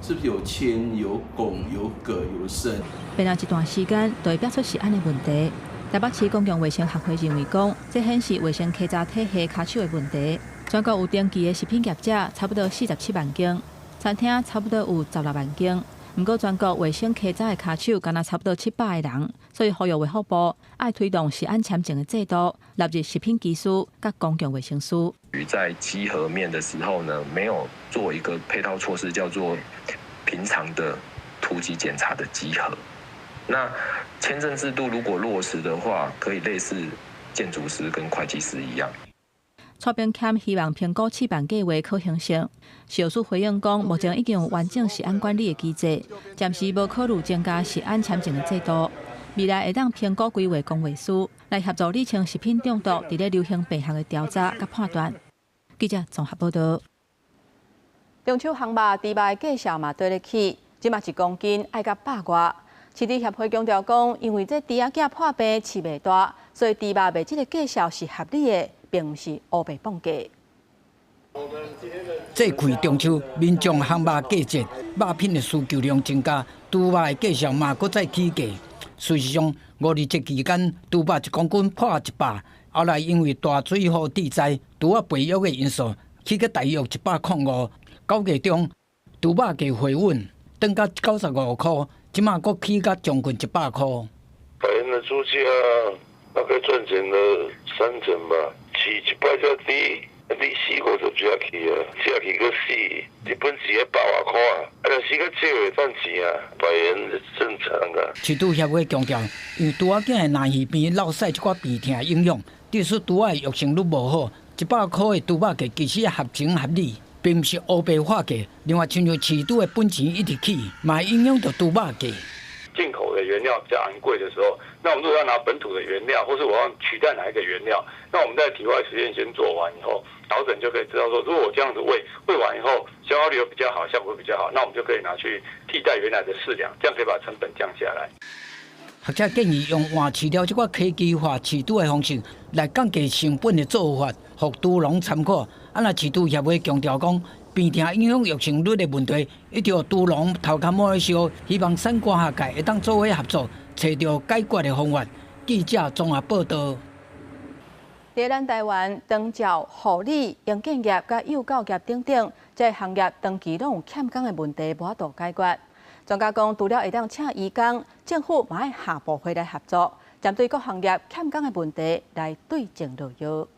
是不是有鉛、有汞、有鉻、有砷？變了一段時間，就會變出食安的問題。台北市公共衛生學會認為講，這顯示衛生稽查體系跤手的問題。全國有登記的食品業者差不多47萬間，餐廳差不多有16萬間。毋過全國衛生稽查的跤手敢若差不多700個人，所以呼籲衛福部愛推動食安簽證的制度，納入食品技師佮公共衛生師。在稽核面的時候呢，沒有做一個配套措施，叫做平常的突擊檢查的稽核。那簽證制度如果落實的話，可以類似建築師跟會計師一樣。蔡炳謙希望評估試辦計畫可行性。小蘇回應講，目前已經有完整食安管理的機制，暫時無考慮增加食安簽證的制度。未來會當評估規劃公衛師來協助理清食品中毒佇咧流行病學的調查佮判斷。記者綜合報導。中秋烘肉豬肉的價數嘛綴咧起，這馬一公斤愛到百外。飼豬協會強調講，因為這豬仔囝破病飼袂大，所以豬肉賣這个價數是合理的，並毋是烏白磅價。這季中秋，民眾烘肉過節，肉品的需求量增加，豬肉的價數嘛閣再起價。事實上，五二節期間，豬肉一公斤破100，後來因為大水雨致災，豬仔肥育的因素，起到大約105。9月中，豬肉價回穩，轉到95塊，這馬閣起到將近100塊。百元的豬價大概賺錢了3成吧，飼一擺較低，你死50隻去啊，食去閣死，日本飼一百外塊啊，啊若死較少會賺錢啊，百元正常啊。飼豬協會強調，因為豬仔囝的奶魚病落屎這寡病痛影響，致使豬仔的育成率無好， 100箍的豬肉價其實合情合理，並毋是烏白話價。另外，親像飼豬的本錢一直起，嘛會影響著豬肉價。進口的原料比較昂貴的時候，那我們如果要拿本土的原料，或是我要取代哪一個原料，那我們在體外實驗先做完以後，導診就可以知道說，如果我這樣子餵，餵完以後消化率又比較好，效果比較好，那我們就可以拿去替代原來的飼糧，這樣可以把成本降下來。學者建議用換飼料這款科技化飼豬的方式來降低成本的做法，予豬農參考。啊，若飼豬協會強調講，病痛影響育成率的問題，一直予豬農頭殼摸咧燒，希望產官學界會當做伙合作，揣著解決的方法。記者綜合報導。佇咱台灣，長照、護理、營建業佮幼教業等等，這個行業長期攏有欠工的問題，無法度解決。專家講，除了會當請移工，政府嘛愛下部會來合作，針對各行業欠工的問題來對症落藥。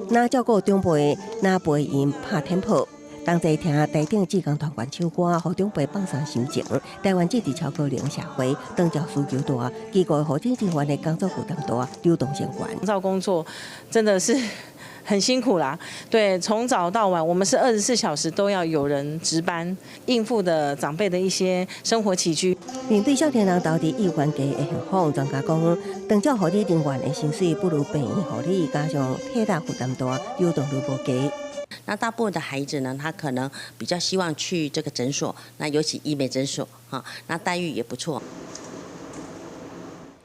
若照顧長輩，若陪𪜶拍天炮，同齊聽台頂志工團員唱歌，予長輩放鬆心情。台灣這佇超高齡社會，長照需求大，機構護理人員的工作負擔大，流動性懸。長照工作真的是很辛苦啦，對，從早到晚，我們是24小時都要有人值班，應付的長輩的一些生活起居。面對少年人投佇意願低的現況，專家講，長照護理人員的薪水不如病院護理，加上體力負擔大，流動率無低。那大部分的孩子呢，他可能比較希望去這個診所，那尤其醫美診所，哈，那待遇也不錯。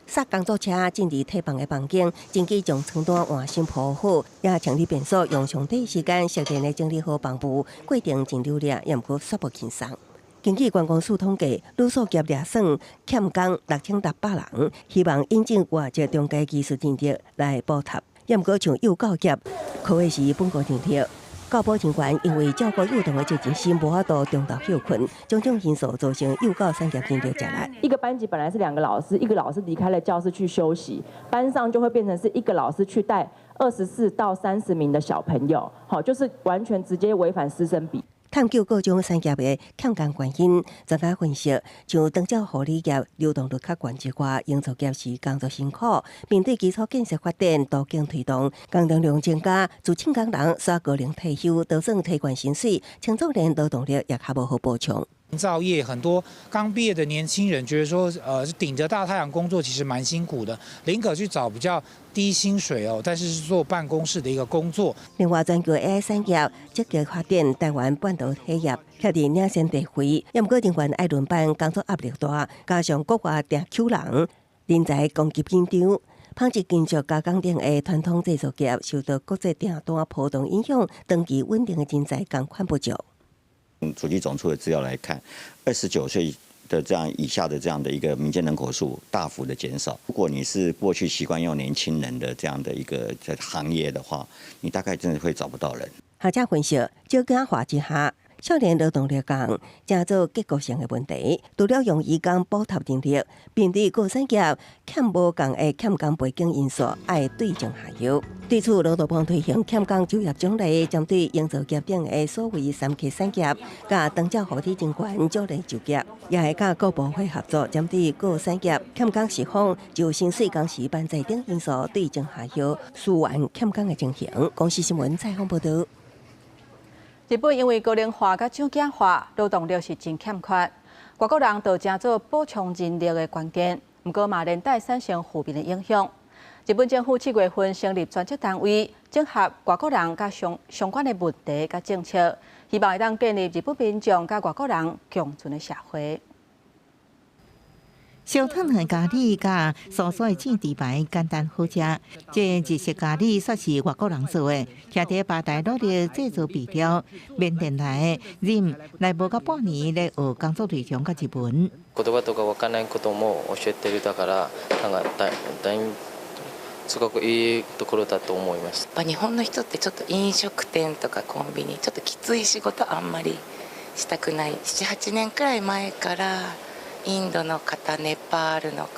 塞工作車進入退房的房間，真緊將床單換新鋪好，也清理便所，用上短時間熟練的整理好房務，過程真流利，也毋過煞無輕鬆。根據觀光署統計，旅宿業掠算欠工6600人，希望引進外籍中階技術人力來補貼。也毋過像幼教業，可謂是本國人力。教保人員因為照顧幼童的責任心，無法度中晝歇睏，種種因素造成幼教產業人力吃力。一個班級本來是兩個老師，一個老師離開了教室去休息，班上就會變成是一個老師去帶24到30名的小朋友，好，就是完全直接違反師生比。探究各種產業的欠工原因，專家分析，像長照護理業流動率較懸之外，營造業是工作辛苦，面對基礎建設發展、都更推動，工作量增加，自請工人煞高齡退休，導致提懸薪水，青壯年勞動力也較無好補充。營造業很多剛畢業的年輕人覺得說，頂着大太陽工作其實蠻辛苦的，寧可去找比較低薪水哦，但是是做辦公室的一個工作。另外，全球 AI 產業積極發展，台灣半導體業徛佇領先地位，也毋過人員愛輪班，工作壓力大，加上國外定搶人，人才供給緊張。紡織金屬加工等的傳統製造業受到國際訂單波動影響，長期穩定的人才共款不足。從主計總處的資料來看，29歲的這樣以下的這樣的一個民間人口數大幅的減少。如果你是過去習慣用年輕人的這樣的一個在行業的話，你大概真的會找不到人。學者分析，少子化之下，少年勞動力降，成做結構性的問題。除了用移工補貼人力，面對各產業欠無仝的欠工背景因素，愛對症下藥。對此，勞動部推行欠工就業獎勵，針對營造業等的所謂三客產業，佮長照護理人員獎勵就業，也會佮各部會合作，針對各產業欠工釋放，就薪水、工時、班制等因素對症下藥，紓緩欠工的情形。公視新聞採訪報導。日本因為高齡化佮少子化，勞動力是真欠缺，外國人就成做補充人力的關鍵。毋過嘛連帶產生負面的影響。日本政府7月份成立專責單位，整合外國人佮相關的問題佮政策，希望會當建立日本民眾佮外國人共存的社會。燒燙的咖喱佮酥酥的煎豬排簡單好食。這日式咖喱煞是外國人做的，徛佇吧台努力製作備料。緬甸來的任來無到半年咧學工作內容佮日文。言葉とかわからないことも教えてるだから、なんかだだいすごくいいところだと思います。日本の人ってちょっと飲食店とかコンビニちょっときつい仕事あんまりしたくない。7、8年くらい前からインドの方、ネパールの方、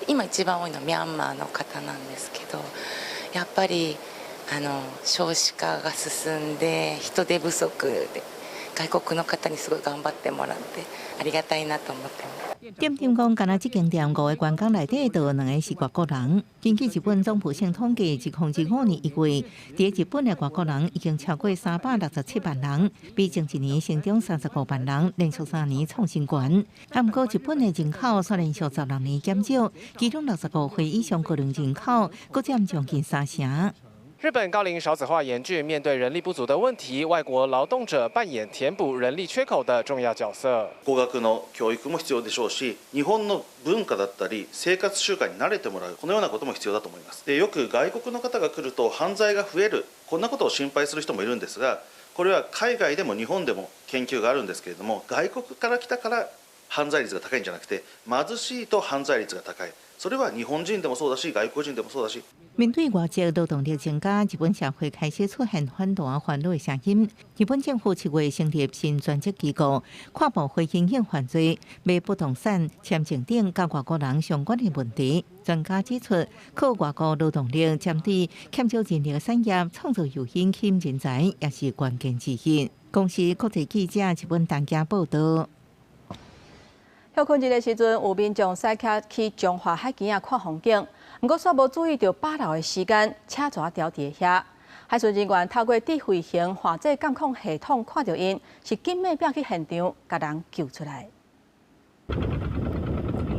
今一番多いのはミャンマーの方なんですけど、やっぱり少子化が進んで人手不足外國の方にすごい頑張ってもらってありがたいなと思ってます。店長講，干焦這間店五个員工內底，就有兩个是外國人。根據日本總部省統計，2025年1月，佇日本的外國人已經超過367萬人，比前一年成長35萬人，連續3年創新高。啊，毋過日本的人口煞連續16年減少，其中65歲以上高齡人口，閣佔將近三成。日本高齡少子化嚴峻，面對人力不足的問題，外國勞動者扮演填補人力缺口的重要角色。語學の教育も必要でしょうし、日本の文化だったり生活習慣に慣れてもらう、このようなことも必要だと思います。で、よく外国の方が来ると犯罪が増える、こんなことを心配する人もいるんですが、これは海外でも日本でも研究があるんですけれども、外国から来たから犯罪率が高いんじゃなくて、貧しいと犯罪率が高い。それは日本人でもそうだし、外国人でもそうだし。面對外籍勞動力增加，日本社會開始出現反彈煩惱的聲音。日本政府7月成立新專責機構，跨部會刑警犯罪、買不動產、簽證等佮外國人相關的問題。專家指出，靠外國勞動力針對欠少人力的產業，創造誘因吸引人才，也是關鍵之一。公視國際記者日本東京報道。歇睏日的時陣，有民眾駛車去彰化海墘仔看風景，毋過煞無注意著飽流的時間，車怎掉佇遐。海巡人員透過智慧型環境監控系統看著𪜶，是緊馬拼去現場，共人救出來。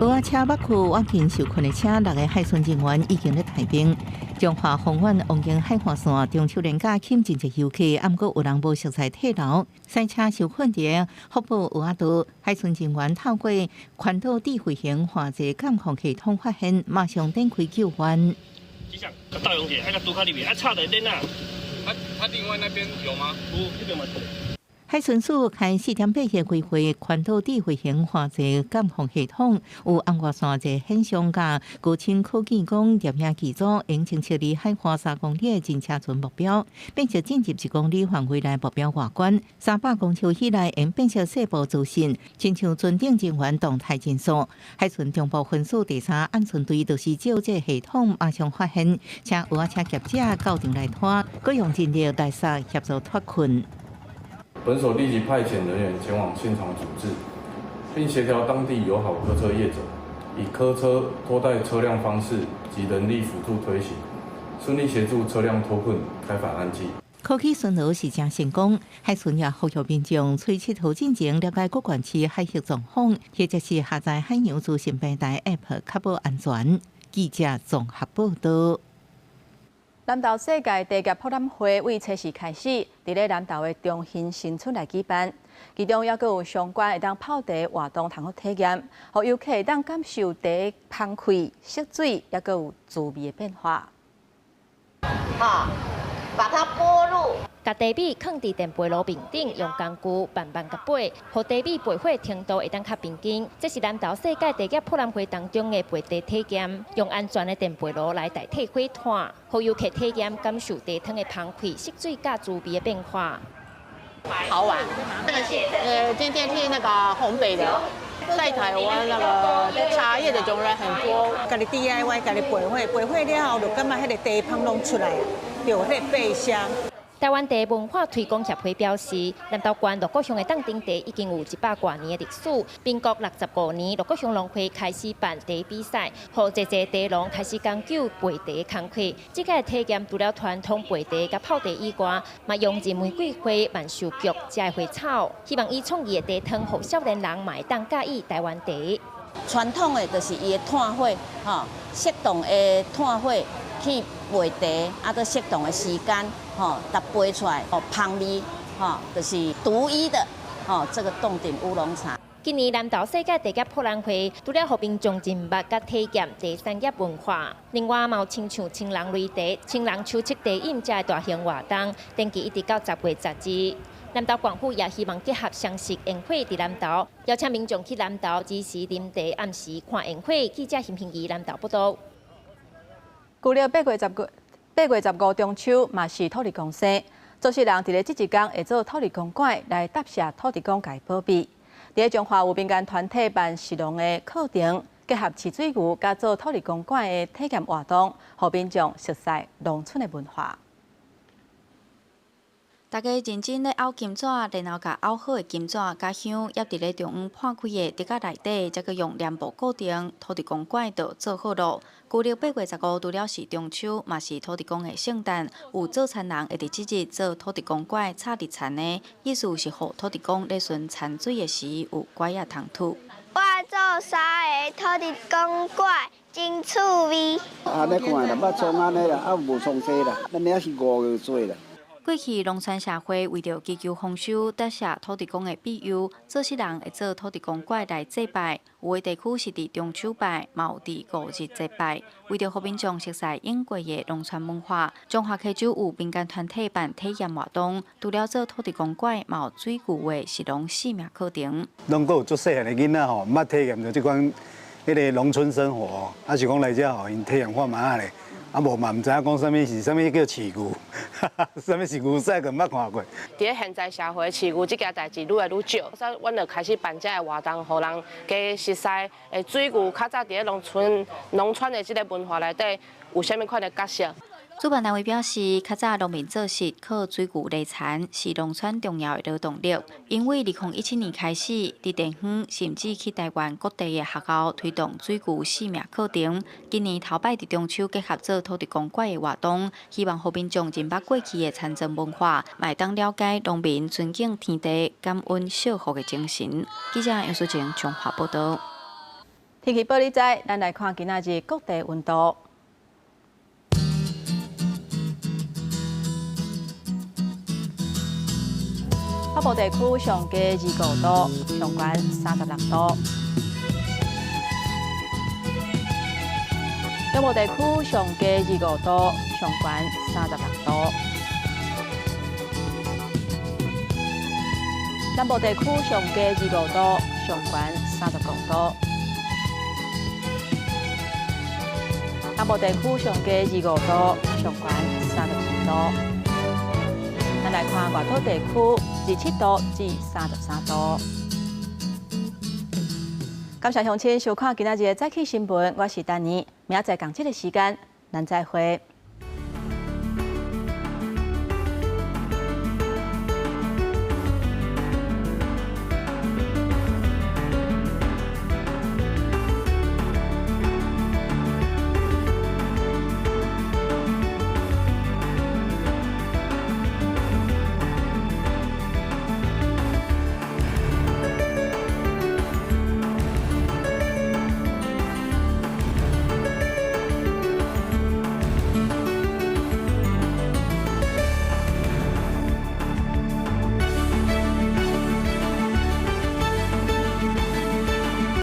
蚵仔車捌去挖緊受困的車，六个海巡人員已經咧待命。彰化豐原王景海岸線中秋連假吸引真濟遊客，毋過有人無熟似退流，駛車受困佇福寶蚵仔島，海巡人員透過環島智慧型環境監控系統發現，馬上展開救援。機長，大勇姐，愛共拄較入去，愛插佇電啊。他另外那邊有嗎？有，彼邊嘛。海巡署開4.8億規劃環島智慧型環境監控系統，有紅外線熱顯像佮高清可見光攝影機組，用偵測離海岸3公里的偵車船目標，變成進入1公里範圍內目標外觀。300公尺以內會變成細部資訊，親像船頂人員動態偵測。海巡中部分署第三岸巡隊就是照這系統馬上發現，請蚵仔車業者到場來拖，閣用人力來索協助脫困。本所立即派遣人員前往現場處置，並協調當地友好客車業者，以客車拖帶車輛方式及人力輔助推行，順利協助車輛脫困，開返安濟。科技巡邏是誠成功，海巡也呼籲民眾揣𨑨迌進前了解各縣市海域狀況，或者是下載海洋資訊平台 App，確保安全。記者綜合報道。南投世界茶業博覽會為初四開始，佇咧南投的中興新村來舉辦，其中猶閣有相關會當泡茶活動通好體驗，予遊客會當感受茶香氣、色水，猶閣有滋味的變化。好，把它撥入。共茶米囥佇電焙爐面頂，用工具慢慢共焙，予茶米焙火程度會當較平均。這是南投世界茶業博覽會當中的焙茶體驗，用安全的電焙爐來代替火炭，予遊客體驗感受茶湯的香氣、色水佮滋味的變化。好玩，今天是那個烘焙的，在台灣那個茶葉的種類很多，家己 DIY，家己焙火，焙火了後就感覺彼个茶香攏出來，著彼个焙香。台灣茶文化推廣協會表示，南投縣鹿谷鄉的凍頂茶已經有100多年的歷史。民國65年，鹿谷鄉農會開始辦茶比賽，予濟濟茶農開始講究焙茶工課。這個體驗除了傳統焙茶佮泡茶以外，嘛融入玫瑰花、萬壽菊遮的花草，希望以創意的茶湯，予少年人嘛會當佮意台灣茶。傳統的就是伊的炭火，吼，適當的炭火去焙茶，啊，閣適當的時間。吼，佮焙出來，吼，香味，吼，就是獨一的，吼，這個凍頂烏龍茶。今年南投世界茶業博覽會，除了予民眾認捌佮體驗茶產業文化，另外嘛有親像青人擂茶、青人手測茶飲遮的大型活動，登記一直到10月12。南投縣府也希望結合雙十煙火佇南投，邀請民眾去南投子時啉茶，暗時看煙火。記者邢平儀南投報道。舊曆8月15中秋嘛是土地公生，祖先人佇咧這一工會做土地公粿來答謝土地公共保庇。佇咧彰化有民間團體辦食農的課程，結合飼水牛佮做土地公粿的體驗活動，予民眾熟悉農村的文化。大家認真咧拗金紙，然後共拗好的金紙佮香挹佇咧中央破開的竹仔內底，才閣用黏布固定，土地公拐就做好囉。舊曆8月15，除了是中秋，嘛是土地公的聖誕，有做田人會佇這日做土地公拐插佇田的，意思是予土地公咧巡田水的時有拐仔通拄。我做三个土地公拐，真趣味。按呢看啦，捌創按呢啦，啊無創濟啦，咱遐是5月做啦。過去農村社會為著祈求豐收，答謝土地公的庇佑，做穡人會做土地公拐來祭拜。有的地區是佇中秋拜，嘛有佇五日節拜。為著予民眾熟悉永過的農村文化，彰化溪州有民間團體辦體驗活動，除了做土地公拐，嘛有水牛的食農四命課程。攏閣有足細漢的囡仔吼，毋捌體驗著這款彼个農村生活，啊是講來遮吼，𪜶體驗看覓仔咧。啊無嘛，毋知影講啥物是啥物叫飼牛，啥物是牛仔，閣毋捌看過。佇咧現在社會，飼牛這件代誌愈來愈少，所以阮就開始辦這个活動，予人加熟似水牛較早佇咧農村的這个文化內底有啥物款的角色。主辦單位表示，較早農民做穡靠水牛犁田，是農村重要的勞動力。因為2017年開始，佇地方甚至去台灣各地的學校推動水牛四命課程。今年頭擺佇中秋結合做土地公拐的活動，希望予民眾認捌過去的田莊文化，嘛會當了解農民尊敬天地、感恩惜福的精神。記者楊淑靜彰化報導。天氣報你知，咱來看今仔日各地溫度。北部地區上低25度，上懸36度；中部地區上低25度，上懸36度；南部地區上低25度，上懸35度；南部地區上低25度，上懸34度。咱來看外島地區，27度至33度。感謝鄉親收看今仔日的早起新聞，我是丹妮，明仔載仝這个時間，咱再會。